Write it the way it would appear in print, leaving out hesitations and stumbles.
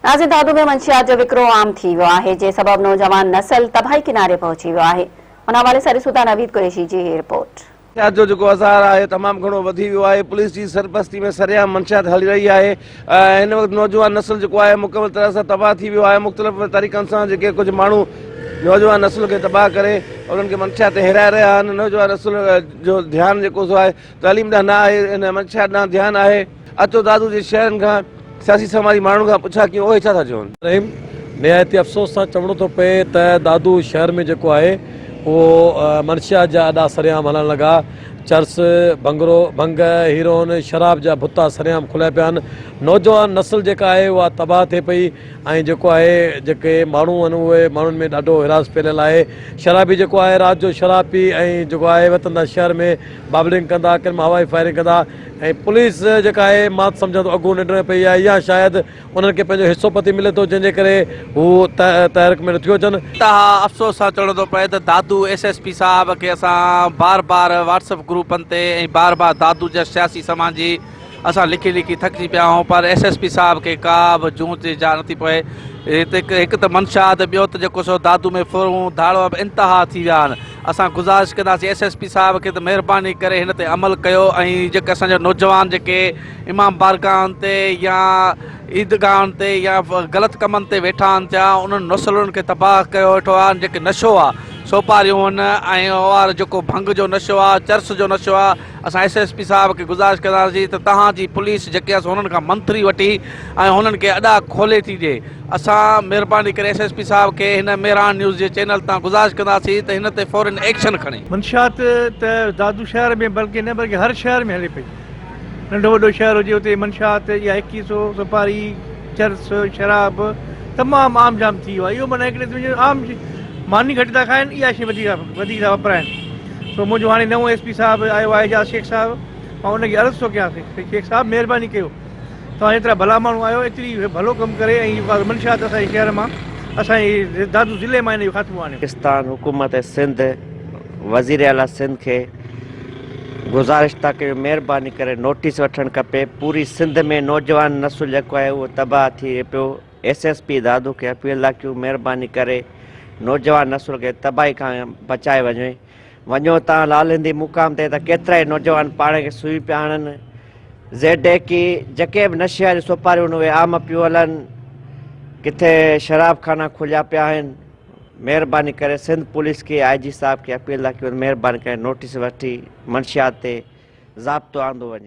ناظرين دادو ۾ منشيات جو وڪرو عام ٿي ويو آهي جنهن سبب نوجوان نسل تباهي ڪناري پهچي ويو آهي ان حوالي سان ڏسون ٿا نويد قريشي جي هي رپورٽ. منشيات جو جيڪو آزار آهي تمام گهڻو وڌي ويو آهي پوليس جي سرپرستي ۾ سرعام منشيات هلي رهي آهي ۽ هن وقت نوجوان نسل جيڪو آهي مڪمل طرح سان تباهه ٿي ويو آهي مختلف طريقن سان جيڪي ڪجهه ماڻهو نوجوان نسل کي تباهه ڪري انهن کي منشيات تي هيرائي رهيا آهن نوجوان نسل جو ڌيان جيڪو سو آهي تعليم ڏانهن نه آهي ان منشيات ڏانهن ڌيان آهي اچو دادو جي شهرن کان سياسي سماجي ماڻهن کان پڇا ڪيون اهي ڇا ٿا چون. رحيم، نهايت ئي افسوس سان چوڻو ٿو پئي ته دادو شهر ۾ جيڪو آهي اهو منشيات جا اڏا سرعام هلڻ لڳا، چرس، ڀنگرو، ڀنگ، هيروئن، شراب جا ڀتا سرعام کليا پيا آهن، نوجوان نسل جيڪا آهي اها تباهه ٿئي پئي ۽ جيڪو آهي جيڪي ماڻهو آهن اهي ماڻهن ۾ ڏاڍو هراس ڦهليل آهي، شرابي جيڪو آهي رات جو شراب پي ۽ جيڪو آهي وتندا شهر ۾ بابلنگ ڪندا ڪن مان هوائي فائرنگ ڪندا ۽ پوليس جيڪا آهي مان ته سمجهان ٿو اگهو ننڊ ۾ پئي آهي يا شايد انهن کي پنهنجو حصو پتي ملي ٿو جنهن جي ڪري هو تحرڪ ۾ نٿيون اچن. انتها افسوس سان چوڻو ٿو پئي ته دادو ايس ايس پي صاحب کي اسان بار بار واٽس اپ گروپن تي ۽ بار بار دادو جا سياسي سماجي اسان لکي لکي ٿڪجي پيا آهيون پر ايس ايس پي صاحب کي ڪا به جون تي جا نٿي پوي هتي هڪ ته منشيات ٻيو ته جيڪو سو دادو ۾ ڦرون ڌاڙو به انتها ٿي ويا آهن اسان گذارش ڪنداسين ايس ايس پي صاحب کي ته مهرباني ڪري هن تي عمل ڪيو ۽ جيڪي اسان جا نوجوان جيڪي امام بارگاهن تي يا عيدگاهن تي يا غلط ڪمن تي ويٺا آهن ٿيا انهن نسلن کي تباهه ڪيو ويٺو آهي جيڪي نشو آهي سوپاريون آهن ۽ اور جيڪو ڀنگ جو نشو آهي چرس جو نشو آهي اسان ايس ايس پي صاحب کي گذارش ڪنداسين ته توهان جي پوليس جيڪي آهي سو هنن کان منٿري وٺي ۽ هنن کي اڏا کولي ٿي ڏي اسان مهرباني ڪري ايس ايس پي صاحب کي هن مهراڻ نيوز جي چينل تان گذارش ڪنداسين ته هن تي فورن ايڪشن کڻي. منشيات ته دادو شهر ۾ بلڪه نه بلڪه هر شهر ۾ هلي پئي ننڍو وڏو شهر هجي اتي منشيات يا هڪ سو سوپاري چرس شراب تمام عام جام ٿي ويو آهي اهو معنيٰ هڪڙي قسم جو عام ماني گهٽ ٿا کائن اها شي وڌيڪ ٿا واپرائن سو منهنجو هاڻي نئون ايس پي صاحب آيو آهي اعجاز شيخ صاحب مان ان کي عرض ٿو ڪيان شيخ صاحب مهرباني ڪيو توهان جيترا ڀلا ماڻهو آهيو ايتري ڀلو ڪم ڪري ۽ اها منشيات اسان جي شهر مان اسان جي دادو ضلعي مان ان جو خاتمو آڻيو. پاڪستان حڪومت سنڌ وزير اعليٰ سنڌ کي گذارش ٿا ڪيون مهرباني ڪري نوٽيس وٺڻ کپي پوري سنڌ ۾ نوجوان نسل جيڪو آهي اهو تباهه ٿئي پيو ايس ايس پي دادو کي اپيل ٿا ڪيون مهرباني ڪري نوجوان نسل کي تباهي کان بچائي وڃي وڃو تان لال هندي مقام تي ته ڪيترائي نوجوان پاڻ کي سوئي پيا هڻن زيڊ اي ڪي جيڪي به نشي واريون سوپاريون اهي عام پيون هلن ڪٿي شراب خانا کليا پيا آهن مهرباني ڪري سنڌ پوليس کي آء جي صاحب کي اپيل ٿا ڪيون مهرباني ڪري نوٽيس وٺي منشيات تي ضابطو آندو وڃي.